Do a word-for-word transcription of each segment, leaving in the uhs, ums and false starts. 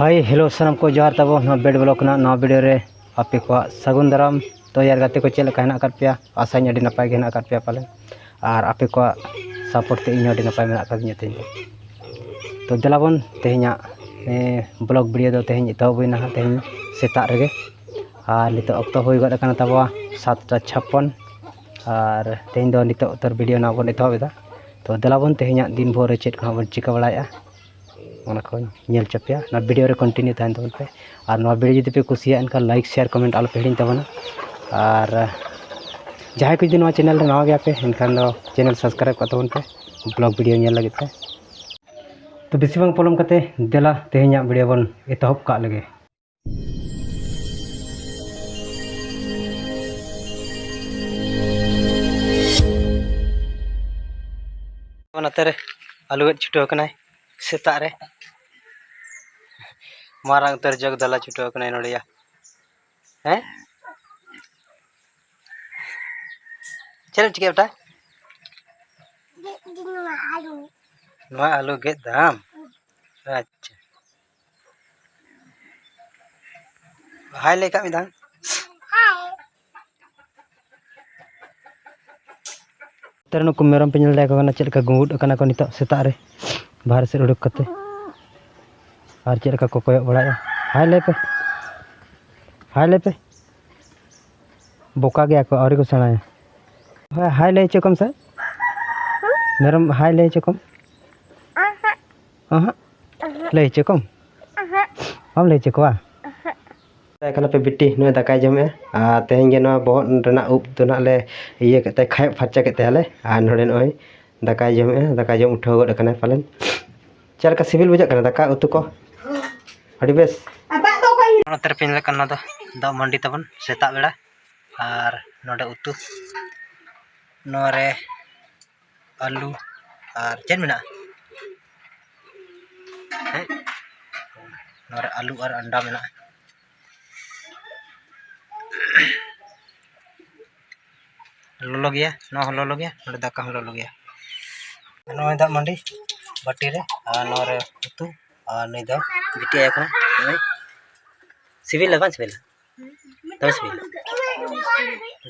ᱦᱳᱭ, ᱦᱮᱞᱳ, ᱥᱟᱱᱟᱢ ᱠᱚ ᱡᱚᱦᱟᱨ ᱛᱟᱵᱚᱱ᱾ ᱱᱚᱣᱟ ᱵᱮᱰ ᱵᱞᱚᱜ ᱨᱮᱱᱟᱜ ᱱᱚᱣᱟ ᱵᱷᱤᱰᱤᱭᱳ ᱨᱮ ᱟᱯᱮ ᱠᱚᱣᱟᱜ ᱥᱟᱹᱜᱩᱱ ᱫᱟᱨᱟᱢ᱾ ᱛᱚ ᱭᱟᱨ ᱜᱟᱛᱮ ᱠᱚ, ᱪᱮᱫ ᱞᱮᱠᱟ ᱦᱮᱱᱟᱜ ᱟᱠᱟᱫ ᱯᱮᱭᱟ? ᱟᱥᱟᱧ ᱟᱹᱰᱤ ᱱᱟᱯᱟᱭ ᱜᱮ ᱦᱮᱱᱟᱜ ᱟᱠᱟᱫ ᱯᱮᱭᱟ ᱯᱟᱞᱮᱱ᱾ ᱟᱨ ᱟᱯᱮ ᱠᱚᱣᱟᱜ ᱥᱟᱯᱳᱨᱴ ᱛᱮ ᱤᱧ ᱦᱚᱸ ᱟᱹᱰᱤ ᱱᱟᱯᱟᱭ ᱢᱮᱱᱟᱜ ᱟᱠᱟᱫᱤᱧᱟ ᱛᱮᱦᱮᱧ ᱫᱚ᱾ ᱛᱚ ᱫᱮᱞᱟ ᱵᱚᱱ, ᱛᱮᱦᱮᱧᱟᱜ, ᱮ, ᱵᱞᱚᱜ ᱵᱷᱤᱰᱤᱭᱳ ᱫᱚ ᱛᱮᱦᱮᱧ ᱮᱛᱚᱦᱚᱵ ᱦᱩᱭᱱᱟ ᱦᱟᱸᱜ, ᱛᱮᱦᱮᱧ ᱥᱮᱛᱟᱜ ᱨᱮᱜᱮ᱾ ᱟᱨ ᱱᱤᱛᱚᱜ ᱚᱠᱛᱚ ᱦᱩᱭ ᱜᱚᱫ ᱟᱠᱟᱱᱟ ᱛᱟᱵᱚᱣᱟ ᱥᱟᱛᱴᱟ ᱪᱷᱟᱯᱯᱚᱱ᱾ ᱟᱨ ᱛᱮᱦᱮᱧ ᱫᱚ ᱱᱤᱛᱚᱜ ᱩᱛᱟᱹᱨ ᱵᱷᱤᱰᱤᱭᱳ ᱱᱟᱦᱟᱜ ᱵᱚᱱ ᱮᱛᱚᱦᱚᱵ ᱮᱫᱟ᱾ ᱛᱚ ᱫᱮᱞᱟ ᱵᱚᱱ, ᱛᱮᱦᱮᱧᱟᱜ ᱫᱤᱱ ᱵᱷᱳᱨ ᱨᱮ ᱪᱮᱫ ᱠᱚ ᱦᱟᱸᱜ ᱵᱚᱱ ᱪᱤᱠᱟᱹ ᱵᱟᱲᱟᱭᱮᱫᱼᱟ, ᱚᱱᱟ ᱠᱚᱧ ᱧᱮᱞ ᱦᱚᱪᱚ ᱯᱮᱭᱟ᱾ ᱱᱚᱣᱟ ᱵᱷᱤᱰᱤᱭᱳ ᱨᱮ ᱠᱚᱱᱴᱤᱱᱤᱭᱩ ᱛᱟᱦᱮᱱ ᱛᱟᱵᱚᱱ ᱯᱮ᱾ ᱟᱨ ᱱᱚᱣᱟ ᱵᱷᱤᱰᱤᱭᱳ ᱡᱩᱫᱤ ᱯᱮ ᱠᱩᱥᱤᱭᱟᱜᱼᱟ, ᱮᱱᱠᱷᱟᱱ ᱞᱟᱭᱤᱠ, ᱥᱮᱭᱟᱨ, ᱠᱚᱢᱮᱱᱴ ᱟᱞᱚ ᱯᱮ ᱦᱤᱲᱤᱧ ᱛᱟᱵᱚᱱᱟ᱾ ᱟᱨ ᱡᱟᱦᱟᱸᱭ ᱠᱚ ᱡᱩᱫᱤ ᱱᱚᱣᱟ ᱪᱮᱱᱮᱞ ᱨᱮ ᱱᱟᱣᱟ ᱜᱮᱭᱟ ᱯᱮ, ᱮᱱᱠᱷᱟᱱ ᱫᱚ ᱪᱮᱱᱮᱞ ᱥᱟᱵᱥᱠᱨᱟᱭᱤᱵᱽ ᱠᱟᱜ ᱛᱟᱵᱚᱱ ᱯᱮ ᱵᱞᱚᱜ ᱵᱷᱤᱰᱤᱭᱳ ᱧᱮᱞ ᱞᱟᱹᱜᱤᱫ ᱛᱮ᱾ ᱛᱚ ᱵᱮᱥᱤ ᱵᱟᱝ ᱯᱚᱞᱚᱢ ᱠᱟᱛᱮ ᱫᱮᱞᱟ ᱛᱮᱦᱮᱧᱟᱜ ᱵᱷᱤᱰᱤᱭᱳ ᱵᱚᱱ ᱮᱛᱚᱦᱚᱵ ᱠᱟᱜ ᱞᱮᱜᱮ᱾ ᱱᱚᱛᱮ ᱨᱮ ᱟᱹᱞᱩ ᱜᱮᱫ ᱪᱷᱩᱴᱟᱹᱣ ᱠᱟᱱᱟᱭ ᱥᱮᱛᱟᱜ ᱨᱮ᱾ ᱢᱟᱨᱟᱝ ᱩᱛᱟᱹᱨ ᱡᱚᱜᱽ ᱫᱟᱞᱟ ᱪᱷᱩᱴᱟᱹᱣ ᱠᱟᱱᱟᱭ ᱱᱚᱰᱮᱭᱟ᱾ ᱦᱮᱸ? ᱪᱮᱫ ᱮᱢ ᱪᱤᱠᱟᱹᱭᱟ ᱵᱮᱴᱟ? ᱜᱮᱫ ᱫᱤᱧ ᱱᱚᱣᱟ ᱟᱹᱞᱩ᱾ ᱱᱚᱣᱟ ᱟᱹᱞᱩ ᱜᱮᱫ ᱫᱟᱢ? ᱟᱪᱪᱷᱟ᱾ ᱦᱟᱭ ᱞᱟᱹᱭ ᱠᱟᱜ ᱢᱮ ᱫᱟᱝ᱾ ᱱᱚᱛᱮ ᱨᱮ ᱱᱩᱠᱩ ᱢᱮᱨᱚᱢ ᱯᱮ ᱧᱮᱞ ᱫᱟᱲᱮᱭᱟᱠᱚ ᱠᱟᱱᱟ, ᱪᱮᱫ ᱞᱮᱠᱟ ᱜᱩᱸᱜᱩᱫ ᱟᱠᱟᱱᱟ ᱠᱚ ᱱᱤᱛᱚᱜ ᱥᱮᱛᱟᱜ ᱨᱮ ᱵᱟᱦᱨᱮ ᱥᱮᱫ ᱩᱰᱩᱠ ᱠᱟᱛᱮ, ᱟᱨ ᱪᱮᱫ ᱞᱮᱠᱟ ᱠᱚ ᱠᱚᱭᱚᱜ ᱵᱟᱲᱟᱭᱮᱫᱼᱟ᱾ ᱦᱟᱭ ᱞᱟᱹᱭ ᱯᱮ, ᱦᱟᱭ ᱞᱟᱹᱭ ᱯᱮ᱾ ᱵᱚᱠᱟ ᱜᱮᱭᱟ ᱠᱚ, ᱟᱹᱣᱨᱤ ᱠᱚ ᱥᱮᱬᱟᱭᱟ᱾ ᱦᱳᱭ, ᱦᱟᱭ ᱞᱟᱹᱭ ᱦᱚᱪᱚ ᱠᱚᱢ ᱥᱮ᱾ ᱢᱮᱨᱚᱢ ᱦᱟᱭ ᱞᱟᱹᱭ ᱦᱚᱪᱚ ᱠᱚᱢ᱾ ᱚᱦᱚᱸᱜ᱾ ᱞᱟᱹᱭ ᱦᱚᱪᱚ ᱠᱚᱢ? ᱵᱟᱢ ᱞᱟᱹᱭ ᱦᱚᱪᱚ ᱠᱚᱣᱟ? ᱢᱮᱛᱟᱭ ᱠᱟᱱᱟ ᱯᱮ ᱵᱤᱴᱤ, ᱱᱩᱭ ᱫᱟᱠᱟᱭ ᱡᱚᱢᱮᱜᱼᱟ᱾ ᱟᱨ ᱛᱮᱦᱮᱧ ᱜᱮ ᱱᱚᱣᱟ ᱵᱚᱦᱚᱜ ᱨᱮᱱᱟᱜ ᱩᱵ ᱫᱚ ᱱᱟᱜ ᱞᱮ ᱤᱭᱟᱹ ᱠᱮᱫ ᱛᱟᱭ, ᱠᱷᱟᱭᱚᱜ ᱯᱷᱟᱨᱪᱟ ᱠᱮᱫ ᱛᱟᱭᱟᱞᱮ᱾ ᱟᱨ ᱱᱚᱰᱮ ᱱᱚᱜᱼᱚᱭ ᱫᱟᱠᱟᱭ ᱡᱚᱢᱮᱜᱼᱟ, ᱫᱟᱠᱟ ᱡᱚᱢ ᱩᱴᱷᱟᱹᱣ ᱜᱚᱫ ᱟᱠᱟᱱᱟᱭ ᱯᱟᱞᱮᱱ᱾ ᱪᱮᱫ ᱞᱮᱠᱟ ᱥᱤᱵᱤᱞ ᱵᱩᱡᱷᱟᱹᱜ ᱠᱟᱱᱟ ᱫᱟᱠᱟ ᱩᱛᱩ ᱠᱚ? ᱟᱹᱰᱤ ᱵᱮᱥ᱾ ᱱᱚᱛᱮ ᱨᱮ ᱯᱮ ᱧᱮᱞᱮᱫ ᱠᱟᱱ, ᱱᱚᱣᱟ ᱫᱚ ᱫᱟᱜ ᱢᱟᱹᱰᱤ ᱛᱟᱵᱚᱱ ᱥᱮᱛᱟᱜ ᱵᱮᱲᱟ᱾ ᱟᱨ ᱱᱚᱰᱮ ᱩᱛᱩ, ᱱᱚᱣᱟ ᱨᱮ ᱟᱹᱞᱩ ᱟᱨ ᱪᱮᱫ ᱢᱮᱱᱟᱜᱼᱟ? ᱦᱮᱸ? ᱱᱚᱣᱟ ᱨᱮ ᱟᱹᱞᱩ ᱟᱨ ᱟᱱᱰᱟ ᱢᱮᱱᱟᱜᱼᱟ᱾ ᱞᱚᱞᱚ ᱜᱮᱭᱟ, ᱱᱚᱣᱟ ᱦᱚᱸ ᱞᱚᱞᱚ ᱜᱮᱭᱟ, ᱱᱚᱰᱮ ᱫᱟᱠᱟ ᱦᱚᱸ ᱞᱚᱞᱚ ᱜᱮᱭᱟ᱾ ᱱᱚᱜᱼᱚᱭ ᱫᱟᱜ ᱢᱟᱹᱰᱤ ᱵᱟᱹᱴᱤ ᱨᱮ, ᱟᱨ ᱱᱚᱣᱟ ᱨᱮ ᱩᱛᱩ, ᱟᱨ ᱱᱩᱭ ᱫᱚ ᱵᱤᱴᱤ ᱟᱭᱳ ᱠᱟᱱᱟ᱾ ᱱᱩᱭ ᱥᱤᱵᱤᱞᱟ ᱵᱟᱝ ᱥᱤᱵᱤᱞᱟ? ᱫᱚᱢᱮ ᱥᱤᱵᱤᱞᱟ᱾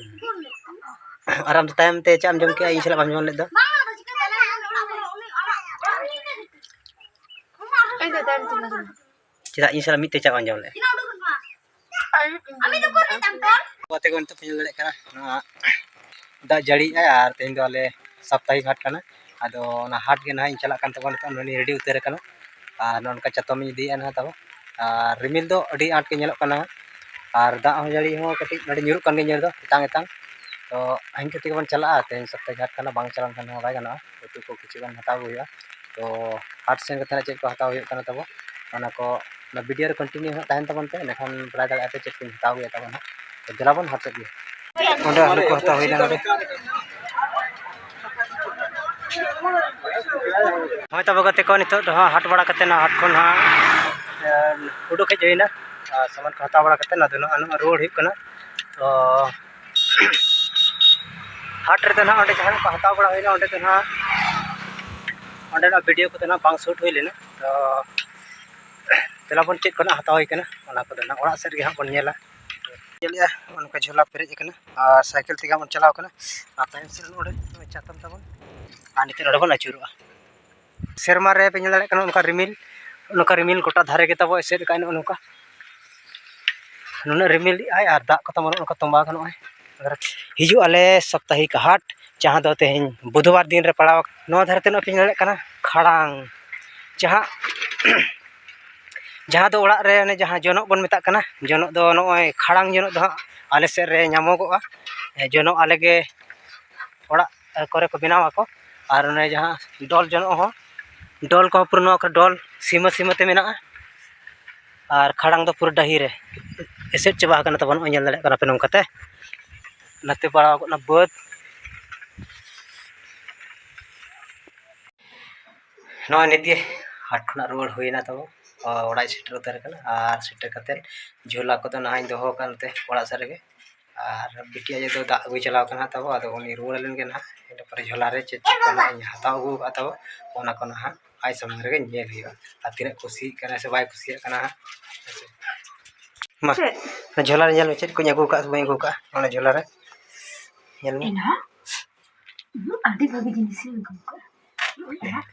ᱟᱨ ᱟᱢ ᱫᱚ ᱛᱟᱭᱚᱢ ᱛᱮ ᱪᱮᱫ ᱮᱢ ᱡᱚᱢ ᱠᱮᱜᱼᱟ? ᱤᱧ ᱥᱟᱞᱟᱜ ᱵᱟᱢ ᱡᱚᱢ ᱞᱮᱫ ᱫᱚ? ᱤᱧ ᱫᱚ ᱛᱟᱭᱚᱢ ᱛᱮᱧ ᱡᱚᱢᱟ᱾ ᱪᱮᱫᱟᱜ ᱤᱧ ᱥᱟᱞᱟᱜ ᱢᱤᱫ ᱛᱮ ᱪᱟ ᱵᱟᱢ ᱡᱚᱢ ᱞᱮᱫᱼᱟ? ᱜᱟᱛᱮ ᱠᱚ, ᱱᱤᱛᱚᱜ ᱯᱮ ᱧᱮᱞ ᱫᱟᱲᱮᱭᱟᱜ ᱠᱟᱱᱟ, ᱱᱚᱣᱟ ᱫᱟᱜ ᱡᱟᱹᱲᱤᱭᱮᱜᱼᱟᱭ ᱟᱨ ᱛᱮᱦᱮᱧ ᱫᱚ ᱟᱞᱮ ᱥᱟᱯᱛᱟᱦᱤᱠ ᱦᱟᱴ ᱠᱟᱱᱟ᱾ ᱟᱫᱚ ᱚᱱᱟ ᱦᱟᱴ ᱜᱮ ᱱᱟᱦᱟᱜ ᱤᱧ ᱪᱟᱞᱟᱜ ᱠᱟᱱ ᱛᱟᱵᱚᱱᱟ᱾ ᱱᱤᱛᱚᱜ ᱱᱚᱰᱮᱧ ᱨᱮᱰᱤ ᱩᱛᱟᱹᱨ ᱟᱠᱟᱱᱟ ᱟᱨ ᱱᱚᱜᱼᱚ ᱱᱚᱝᱠᱟ ᱪᱟᱛᱚᱢ ᱤᱧ ᱤᱫᱤᱭᱮᱫᱼᱟ ᱱᱟᱦᱟᱜ ᱛᱟᱵᱚ᱾ ᱟᱨ ᱨᱤᱢᱤᱞ ᱫᱚ ᱟᱹᱰᱤ ᱟᱸᱴ ᱜᱮ ᱧᱮᱞᱚᱜ ᱠᱟᱱᱟ ᱟᱨ ᱫᱟᱜ ᱦᱚᱸ ᱡᱟᱹᱲᱤ ᱦᱚᱸ ᱠᱟᱹᱴᱤᱡ ᱱᱚᱰᱮ ᱧᱩᱨᱩᱜ ᱠᱟᱱ ᱜᱮ ᱧᱩᱨ ᱫᱚ ᱮᱛᱟᱝ ᱮᱛᱟᱝ᱾ ᱛᱚ ᱤᱱᱠᱟᱹ ᱛᱮᱜᱮ ᱵᱚᱱ ᱪᱟᱞᱟᱜᱼᱟ᱾ ᱛᱮᱦᱮᱧ ᱥᱟᱯᱛᱟᱦᱤᱠ ᱦᱟᱴ ᱠᱟᱱᱟ, ᱵᱟᱝ ᱪᱟᱞᱟᱣ ᱞᱮᱱᱠᱷᱟᱱ ᱦᱚᱸ ᱵᱟᱭ ᱜᱟᱱᱚᱜᱼᱟ᱾ ᱩᱛᱩ ᱠᱚ ᱠᱤᱪᱷᱩ ᱜᱟᱱ ᱦᱟᱛᱟᱣ ᱟᱹᱜᱩ ᱦᱩᱭᱩᱜᱼᱟ᱾ ᱛᱚ ᱦᱟᱴ ᱥᱮᱱ ᱠᱟᱛᱮ ᱱᱟᱜ ᱪᱮᱫ ᱠᱚ ᱦᱟᱛᱟᱣ ᱦᱩᱭᱩᱜ ᱠᱟᱱᱟ ᱛᱟᱵᱚ, ᱚᱱᱟ ᱠᱚ ᱚᱱᱟ ᱵᱷᱤᱰᱤᱭᱳ ᱨᱮ ᱠᱚᱱᱴᱤᱱᱤᱭᱩ ᱦᱟᱸᱜ ᱛᱟᱦᱮᱱ ᱛᱟᱵᱚᱱ ᱯᱮ, ᱮᱸᱰᱮᱠᱷᱟᱱ ᱵᱟᱲᱟᱭ ᱫᱟᱲᱮᱭᱟᱜᱼᱟ ᱯᱮ ᱪᱮᱫ ᱠᱚᱧ ᱦᱟᱛᱟᱣ ᱟᱹᱜᱩᱭᱟ ᱛᱟᱵᱚᱱ ᱦᱟᱸᱜ᱾ ᱛᱚ ᱫᱮᱞᱟ ᱵᱚᱱ ᱦᱟᱴ ᱥᱮᱫ ᱜᱮ᱾ ᱚᱸᱰᱮ ᱟᱹᱞᱩ ᱠᱚ ᱦᱟᱛᱟᱣ ᱦᱩᱭ ᱞᱮᱱ ᱜᱮ᱾ ᱦᱳᱭ ᱛᱚᱵᱮ ᱜᱟᱛᱮ ᱠᱚ, ᱱᱤᱛᱚᱜ ᱫᱚ ᱦᱟᱸᱜ ᱦᱟᱴ ᱵᱟᱲᱟ ᱠᱟᱛᱮ ᱱᱟᱜ ᱦᱟᱴ ᱠᱷᱚᱱ ᱦᱟᱸᱜ, ᱮᱸ, ᱩᱰᱩᱠ ᱦᱮᱡ ᱦᱩᱭᱱᱟ᱾ ᱟᱨ ᱥᱟᱢᱟᱱ ᱠᱚ ᱦᱟᱛᱟᱣ ᱵᱟᱲᱟ ᱠᱟᱛᱮ ᱱᱟᱜ ᱫᱚ ᱱᱟᱜ ᱨᱩᱣᱟᱹᱲ ᱦᱩᱭᱩᱜ ᱠᱟᱱᱟ᱾ ᱛᱚ ᱦᱟᱴ ᱨᱮᱫᱚ ᱱᱟᱜ ᱚᱸᱰᱮ ᱡᱟᱦᱟᱱᱟᱜ ᱠᱚ ᱦᱟᱛᱟᱣ ᱵᱟᱲᱟ ᱦᱩᱭᱱᱟ, ᱚᱸᱰᱮ ᱫᱚ ᱱᱟᱜ ᱚᱸᱰᱮᱱᱟᱜ ᱵᱷᱤᱰᱤᱭᱳ ᱠᱚᱫᱚ ᱱᱟᱜ ᱵᱟᱝ ᱥᱩᱴ ᱦᱩᱭ ᱞᱮᱱᱟ᱾ ᱛᱚ ᱫᱮᱞᱟ ᱵᱚᱱ ᱪᱮᱫ ᱠᱚ ᱱᱟᱜ ᱦᱟᱛᱟᱣ ᱦᱩᱭ ᱠᱟᱱᱟ, ᱚᱱᱟ ᱠᱚᱫᱚ ᱱᱟᱜ ᱚᱲᱟᱜ ᱥᱮᱫ ᱨᱮᱜᱮ ᱦᱟᱸᱜ ᱵᱚᱱ ᱧᱮᱞᱟ᱾ ᱧᱮᱞᱮᱜᱼᱟ, ᱱᱚᱜᱼᱚ ᱱᱚᱝᱠᱟ ᱡᱷᱚᱞᱟ ᱯᱮᱨᱮᱡ ᱟᱠᱟᱱᱟ ᱟᱨ ᱥᱟᱭᱠᱮᱞ ᱛᱮᱜᱮ ᱦᱟᱸᱜ ᱵᱚᱱ ᱪᱟᱞᱟᱣ ᱠᱟᱱᱟ᱾ ᱟᱨ ᱛᱟᱭᱚᱢ ᱥᱮᱫ ᱱᱚᱰᱮ ᱱᱚᱜᱼᱚᱭ ᱪᱟᱛᱚᱢ ᱛᱟᱵᱚᱱ, ᱟᱨ ᱱᱤᱛᱚᱜ ᱱᱚᱰᱮ ᱵᱚᱱ ᱟᱹᱪᱩᱨᱚᱜᱼᱟ᱾ ᱥᱮᱨᱢᱟ ᱨᱮ ᱯᱮ ᱧᱮᱞ ᱫᱟᱲᱮᱭᱟᱜ ᱠᱟᱱᱟ, ᱚᱱᱠᱟ ᱨᱤᱢᱤᱞ, ᱱᱚᱝᱠᱟ ᱨᱤᱢᱤᱞ ᱜᱚᱴᱟ ᱫᱷᱟᱨᱮ ᱜᱮ ᱛᱟᱵᱚ ᱮᱥᱮᱫ ᱟᱠᱟᱫ, ᱱᱚᱜᱼᱚ ᱱᱚᱝᱠᱟ ᱱᱩᱱᱟᱹᱜ ᱨᱤᱢᱤᱞ ᱮᱜᱼᱟᱭ ᱟᱨ ᱫᱟᱜ ᱠᱚ ᱛᱟᱵᱚ ᱱᱚᱜᱼᱚ ᱱᱚᱝᱠᱟ ᱛᱚᱸᱵᱟ ᱟᱠᱟᱱᱟ᱾ ᱱᱚᱜᱼᱚᱭ ᱦᱤᱡᱩᱜ ᱟᱞᱮ ᱥᱟᱯᱛᱟᱦᱤᱠ ᱦᱟᱴ, ᱡᱟᱦᱟᱸ ᱫᱚ ᱛᱮᱦᱮᱧ ᱵᱩᱫᱷᱵᱟᱨ ᱫᱤᱱ ᱨᱮ ᱯᱟᱲᱟᱣ ᱟᱠᱟᱱᱟ᱾ ᱱᱚᱣᱟ ᱫᱷᱟᱨᱮ ᱛᱮ ᱱᱚᱜᱼᱚᱭ ᱯᱮ ᱧᱮᱞ ᱫᱟᱲᱮᱭᱟᱜ ᱠᱟᱱᱟ ᱠᱷᱟᱲᱟᱝ, ᱡᱟᱦᱟᱸ ᱡᱟᱦᱟᱸ ᱫᱚ ᱚᱲᱟᱜ ᱨᱮ ᱚᱱᱮ ᱡᱟᱦᱟᱸ ᱡᱚᱱᱚᱜ ᱵᱚᱱ ᱢᱮᱛᱟᱜ ᱠᱟᱱᱟ, ᱡᱚᱱᱚᱜ ᱫᱚ ᱱᱚᱜᱼᱚᱭ ᱠᱷᱟᱲᱟᱝ ᱡᱚᱱᱚᱜ ᱫᱚ ᱦᱟᱸᱜ ᱟᱞᱮ ᱥᱮᱫ ᱨᱮ ᱧᱟᱢᱚᱜᱚᱜᱼᱟ᱾ ᱡᱚᱱᱚᱜ ᱟᱞᱮ ᱜᱮ ᱚᱲᱟᱜ ᱠᱚᱨᱮ ᱠᱚ ᱵᱮᱱᱟᱣ ᱟᱠᱚ᱾ ᱟᱨ ᱚᱱᱮ ᱡᱟᱦᱟᱸ ᱰᱚᱞ ᱡᱚᱱᱚᱜ ᱦᱚᱸ, ᱰᱚᱞ ᱠᱚᱦᱚᱸ ᱯᱩᱨᱟᱹ ᱱᱚᱣᱟ ᱠᱚᱨᱮ ᱰᱚᱞ ᱥᱤᱢᱟᱹ ᱥᱤᱢᱟᱹ ᱛᱮ ᱢᱮᱱᱟᱜᱼᱟ᱾ ᱟᱨ ᱠᱷᱟᱲᱟᱝ ᱫᱚ ᱯᱩᱨᱟᱹ ᱰᱟᱹᱦᱤ ᱨᱮ ᱮᱥᱮᱫ ᱪᱟᱵᱟ ᱟᱠᱟᱱᱟ ᱛᱟᱵᱚᱱ, ᱱᱚᱜᱼᱚᱭ ᱧᱮᱞ ᱫᱟᱲᱮᱭᱟᱜ ᱠᱟᱱᱟ ᱯᱮ ᱱᱚᱝᱠᱟᱛᱮ᱾ ᱱᱟᱛᱮ ᱯᱟᱲᱟᱣ ᱜᱚᱫ ᱮᱱᱟ ᱵᱟᱹᱫᱽ᱾ ᱱᱚᱜᱼᱚᱭ ᱱᱤᱛ ᱜᱮ ᱦᱟᱴ ᱠᱷᱚᱱᱟᱜ ᱨᱩᱣᱟᱹᱲ ᱦᱩᱭᱱᱟ ᱛᱟᱵᱚ, ᱚᱲᱟᱜ ᱤᱧ ᱥᱮᱴᱮᱨ ᱩᱛᱟᱹᱨ ᱟᱠᱟᱱᱟ᱾ ᱟᱨ ᱥᱮᱴᱮᱨ ᱠᱟᱛᱮᱫ ᱡᱷᱚᱞᱟ ᱠᱚᱫᱚ ᱱᱟᱦᱟᱜ ᱤᱧ ᱫᱚᱦᱚ ᱟᱠᱟᱫ ᱱᱚᱛᱮ ᱚᱲᱟᱜ ᱥᱮᱫ ᱨᱮᱜᱮ᱾ ᱟᱨ ᱵᱤᱴᱤ ᱟᱭᱳ ᱫᱚ ᱫᱟᱜ ᱟᱹᱜᱩᱭ ᱪᱟᱞᱟᱣ ᱠᱟᱱᱟ ᱛᱟᱵᱚ, ᱟᱫᱚ ᱩᱱᱤ ᱨᱩᱣᱟᱹᱲ ᱞᱮᱱ ᱜᱮ ᱱᱟᱦᱟᱜ᱾ ᱤᱱᱟᱹ ᱯᱚᱨᱮ ᱡᱷᱚᱞᱟ ᱨᱮ ᱪᱮᱫ ᱪᱮᱫ ᱠᱚ ᱱᱟᱦᱟᱜ ᱤᱧ ᱦᱟᱛᱟᱣ ᱟᱹᱜᱩ ᱟᱠᱟᱫ ᱛᱟᱵᱚ, ᱚᱱᱟ ᱠᱚ ᱱᱟᱦᱟᱜ ᱟᱡ ᱥᱟᱢᱟᱝ ᱨᱮᱜᱮ ᱧᱮᱞ ᱦᱩᱭᱩᱜᱼᱟ᱾ ᱟᱨ ᱛᱤᱱᱟᱹᱜ ᱠᱩᱥᱤᱜ ᱠᱟᱱᱟ ᱥᱮ ᱵᱟᱭ ᱠᱩᱥᱤᱭᱟᱜ ᱠᱟᱱᱟ ᱦᱟᱸᱜ᱾ ᱢᱟ, ᱪᱮᱫ? ᱚᱱᱟ ᱡᱷᱚᱞᱟ ᱨᱮ ᱧᱮᱞ ᱢᱮ, ᱪᱮᱫ ᱠᱚᱧ ᱟᱹᱜᱩ ᱟᱠᱟᱫ ᱥᱮ ᱵᱟᱹᱧ ᱟᱹᱜᱩ ᱟᱠᱟᱫ, ᱚᱱᱟ ᱡᱷᱚᱞᱟ ᱨᱮ᱾ ᱧᱮᱞ ᱢᱮ᱾ ᱮᱱᱟ? ᱦᱩᱸ, ᱟᱹᱰᱤ ᱵᱷᱟᱹᱜᱤ ᱡᱤᱱᱤᱥ ᱤᱧ ᱟᱹᱜᱩ ᱟᱠᱟᱫᱼᱟ᱾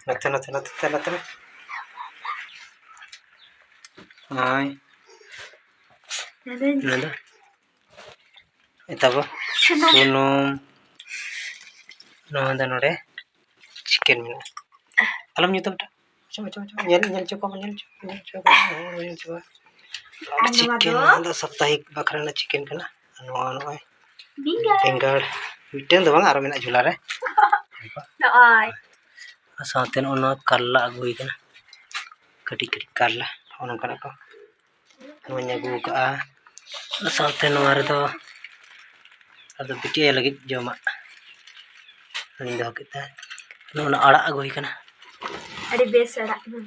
ᱱᱚᱛᱮ, ᱱᱚᱛᱮ, ᱱᱚᱛᱮ, ᱱᱚᱛᱮ᱾ ᱱᱚᱜᱼᱚᱭ᱾ ᱱᱚᱰᱮ᱾ ᱱᱚᱣᱟ ᱫᱚ ᱛᱟᱵᱚ ᱥᱩᱱᱩᱢ᱾ ᱥᱩᱱᱩᱢ᱾ ᱱᱚᱣᱟ ᱫᱚ ᱱᱚᱰᱮ ᱪᱤᱠᱮᱱ ᱢᱮᱱᱟᱜᱼᱟ᱾ ᱟᱞᱚᱢ ᱧᱩᱛᱩᱢ ᱦᱚᱪᱚ᱾ ᱟᱪᱪᱷᱟ, ᱟᱪᱪᱷᱟ, ᱟᱪᱪᱷᱟ᱾ ᱧᱮᱞ, ᱧᱮᱞ ᱦᱚᱪᱚ ᱠᱚᱢ, ᱧᱮᱞ ᱦᱚᱪᱚ ᱠᱚᱢ, ᱧᱮᱞ ᱦᱚᱪᱚ ᱠᱚᱢ, ᱧᱮᱞ ᱦᱚᱪᱚ ᱠᱚᱢ᱾ ᱟᱨ ᱱᱚᱣᱟ ᱪᱤᱠᱮᱱ, ᱫᱚ? ᱱᱚᱣᱟ ᱫᱚ ᱥᱟᱯᱛᱟᱦᱤᱠ ᱵᱟᱠᱷᱨᱟ ᱨᱮᱱᱟᱜ ᱪᱤᱠᱮᱱ ᱠᱟᱱᱟ᱾ ᱟᱨ ᱱᱚᱣᱟ ᱱᱚᱜᱼᱚᱭ ᱵᱮᱸᱜᱟᱲ᱾ ᱵᱮᱸᱜᱟᱲ᱾ ᱢᱤᱫᱴᱮᱱ ᱫᱚ ᱵᱟᱝ, ᱟᱨᱚ ᱢᱮᱱᱟᱜᱼᱟ ᱡᱷᱚᱞᱟ ᱨᱮ᱾ ᱱᱚᱜᱼᱚᱭ᱾ ᱟᱨ ᱥᱟᱶᱛᱮ ᱱᱚᱜᱼᱚ ᱱᱚᱣᱟ ᱠᱟᱨᱞᱟ ᱟᱹᱜᱩ ᱦᱩᱭ ᱠᱟᱱᱟ, ᱠᱟᱹᱴᱤᱡ ᱠᱟᱹᱴᱤᱡ ᱠᱟᱨᱞᱟ, ᱱᱚᱜᱼᱚ ᱱᱚᱝᱠᱟᱱᱟᱜ ᱠᱚ᱾ ᱱᱚᱣᱟᱧ ᱟᱹᱜᱩ ᱟᱠᱟᱫᱼᱟ᱾ ᱚᱱᱟ ᱥᱟᱶᱛᱮ ᱱᱚᱣᱟ ᱨᱮᱫᱚ ᱟᱫᱚ ᱵᱤᱴᱤ ᱟᱭᱳ ᱞᱟᱹᱜᱤᱫ ᱡᱚᱢᱟᱜ ᱤᱧ ᱫᱚᱦᱚ ᱠᱮᱫ ᱛᱟᱭ᱾ ᱱᱚᱜᱼᱚ ᱱᱟ ᱟᱲᱟᱜ ᱟᱹᱜᱩ ᱦᱩᱭ ᱠᱟᱱᱟ᱾ ᱟᱹᱰᱤ ᱵᱮᱥ ᱟᱲᱟᱜ ᱠᱟᱱᱟ᱾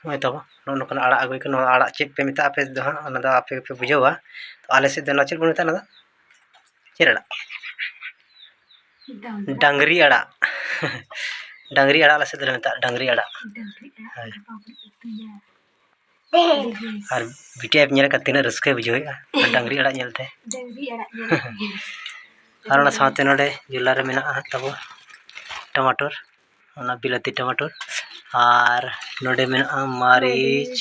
ᱱᱚᱜᱼᱚᱭ ᱛᱟᱵᱚ, ᱱᱚᱜᱼᱚ ᱱᱚᱝᱠᱟᱱ ᱟᱲᱟᱜ ᱟᱹᱜᱩ ᱦᱩᱭ ᱠᱟᱱᱟ᱾ ᱱᱚᱣᱟ ᱟᱲᱟᱜ ᱪᱮᱫ ᱯᱮ ᱢᱮᱛᱟᱜᱼᱟ ᱟᱯᱮ ᱫᱚ ᱦᱟᱸᱜ, ᱚᱱᱟ ᱫᱚ ᱟᱯᱮ ᱜᱮᱯᱮ ᱵᱩᱡᱷᱟᱹᱣᱟ᱾ ᱛᱚ ᱟᱞᱮ ᱥᱮᱫ ᱫᱚ ᱱᱚᱣᱟ ᱪᱮᱫ ᱵᱚᱱ ᱢᱮᱛᱟᱜᱼᱟ? ᱚᱱᱟ ᱫᱚ ᱪᱮᱫ ᱟᱲᱟᱜ? ᱰᱟᱝᱨᱟ᱾ ᱰᱟᱝᱨᱤ ᱟᱲᱟᱜ᱾ ᱰᱟᱝᱨᱤ ᱟᱲᱟᱜ ᱟᱞᱮ ᱥᱮᱫ ᱫᱚᱞᱮ ᱢᱮᱛᱟᱜᱼᱟ, ᱰᱟᱝᱨᱤ ᱟᱲᱟᱜ᱾ ᱰᱟᱝᱨᱤ ᱟᱲᱟᱜ ᱦᱳᱭ᱾ ᱨᱟᱯᱟᱜ ᱩᱛᱩᱭᱟ᱾ ᱟᱨ ᱵᱤᱴᱤ ᱟᱭᱳ ᱧᱮᱞ ᱠᱟᱛᱮ ᱛᱤᱱᱟᱹᱜ ᱨᱟᱹᱥᱠᱟᱹᱭ ᱵᱩᱡᱷᱟᱹᱣᱮᱫᱼᱟ, ᱰᱟᱝᱨᱤ ᱟᱲᱟᱜ ᱧᱮᱞᱛᱮ᱾ ᱰᱟᱝᱨᱤ ᱟᱲᱟᱜ ᱧᱮᱞ᱾ ᱟᱨ ᱚᱱᱟ ᱥᱟᱶᱛᱮ ᱱᱚᱰᱮ ᱡᱷᱚᱞᱟ ᱨᱮ ᱢᱮᱱᱟᱜᱼᱟ ᱛᱟᱵᱚ ᱴᱟᱢᱟᱴᱳᱨ, ᱚᱱᱟ ᱵᱤᱞᱟᱹᱛᱤ ᱴᱟᱢᱟᱴᱳᱨ, ᱟᱨ ᱱᱚᱰᱮ ᱢᱮᱱᱟᱜᱼᱟ ᱢᱟᱹᱨᱤᱪ,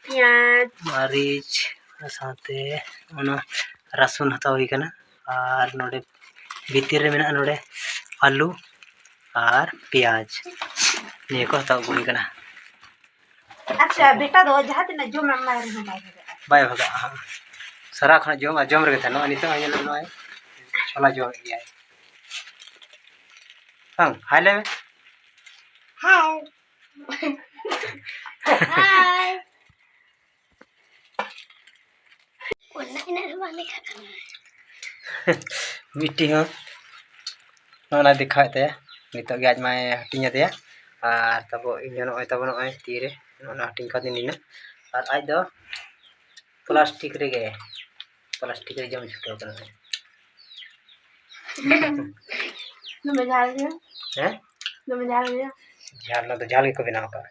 ᱯᱮᱸᱭᱟᱡᱽ᱾ ᱢᱟᱹᱨᱤᱪ, ᱚᱱᱟ ᱥᱟᱶᱛᱮ ᱚᱱᱟ ᱨᱟᱹᱥᱩᱱ ᱦᱟᱛᱟᱣ ᱦᱩᱭ ᱠᱟᱱᱟ, ᱟᱨ ᱱᱚᱰᱮ ᱵᱷᱤᱛᱤᱨ ᱨᱮ ᱢᱮᱱᱟᱜᱼᱟ ᱱᱚᱰᱮ ᱟᱹᱞᱩ ᱟᱨ ᱯᱮᱸᱭᱟᱡᱽ, ᱱᱤᱭᱟᱹ ᱠᱚ ᱦᱟᱛᱟᱣ ᱟᱹᱜᱩ ᱦᱩᱭ ᱠᱟᱱᱟ᱾ ᱟᱪᱪᱷᱟ, ᱵᱮᱴᱟ ᱫᱚ ᱡᱟᱦᱟᱸ ᱛᱤᱱᱟᱹᱜ ᱡᱚᱢᱮᱢ ᱮᱢᱟᱭ ᱨᱮᱦᱚᱸ ᱵᱟᱭ ᱵᱷᱟᱜᱟᱜᱼᱟ᱾ ᱵᱟᱭ ᱵᱷᱟᱜᱟᱜᱼᱟ, ᱦᱮᱸ᱾ ᱥᱟᱨᱟ ᱠᱷᱚᱱᱟᱜ ᱡᱚᱢ ᱟᱨ ᱡᱚᱢ ᱨᱮᱜᱮ ᱛᱟᱦᱮᱱᱟ᱾ ᱱᱚᱜᱼᱚᱭ ᱱᱤᱛᱚᱜ ᱦᱚᱸ ᱧᱮᱞᱚᱜ ᱱᱚᱜᱼᱚᱭ ᱪᱷᱚᱞᱟ ᱡᱚᱢᱮᱫ ᱜᱮᱭᱟᱭ᱾ ᱵᱟᱝ, ᱦᱟᱭ ᱞᱟᱹᱭ ᱢᱮ᱾ ᱦᱟᱭ᱾ ᱦᱟᱭ᱾ ᱚᱱᱟ ᱤᱱᱟᱹᱜ ᱫᱚ ᱵᱟᱝ ᱞᱮᱠᱷᱟᱜ ᱠᱟᱱᱟ᱾ ᱢᱤᱫᱴᱤᱡ ᱦᱚᱸ ᱱᱚᱜᱼᱚ ᱱᱟ ᱫᱮᱠᱷᱟᱣᱮᱫ ᱛᱟᱭᱟ, ᱱᱤᱛᱚᱜ ᱜᱮ ᱟᱡ ᱢᱟᱭ ᱦᱟᱹᱴᱤᱧ ᱟᱫᱮᱭᱟ᱾ ᱟᱨ ᱛᱟᱵᱚ ᱤᱧ ᱦᱚᱸ ᱱᱚᱜᱼᱚᱭ ᱛᱟᱵᱚ ᱱᱚᱜᱼᱚᱭ ᱛᱤᱨᱮ ᱱᱚᱜᱼᱚ ᱱᱟ ᱦᱟᱹᱴᱤᱧ ᱠᱟᱣᱫᱤᱧ ᱱᱤᱱᱟᱹᱜ᱾ ᱟᱨ ᱟᱡ ᱫᱚ ᱯᱞᱟᱥᱴᱤᱠ ᱨᱮᱜᱮ, ᱯᱞᱟᱥᱴᱤᱠ ᱨᱮ ᱡᱚᱢ ᱪᱷᱩᱴᱟᱹᱣ ᱠᱟᱱᱟ᱾ ᱫᱚᱢᱮ ᱡᱷᱟᱞ ᱜᱮᱭᱟ᱾ ᱦᱮᱸ? ᱫᱚᱢᱮ ᱡᱷᱟᱞ ᱜᱮᱭᱟ᱾ ᱡᱷᱟᱞ, ᱚᱱᱟ ᱫᱚ ᱡᱷᱟᱞ ᱜᱮᱠᱚ ᱵᱮᱱᱟᱣ ᱠᱟᱜᱼᱟ᱾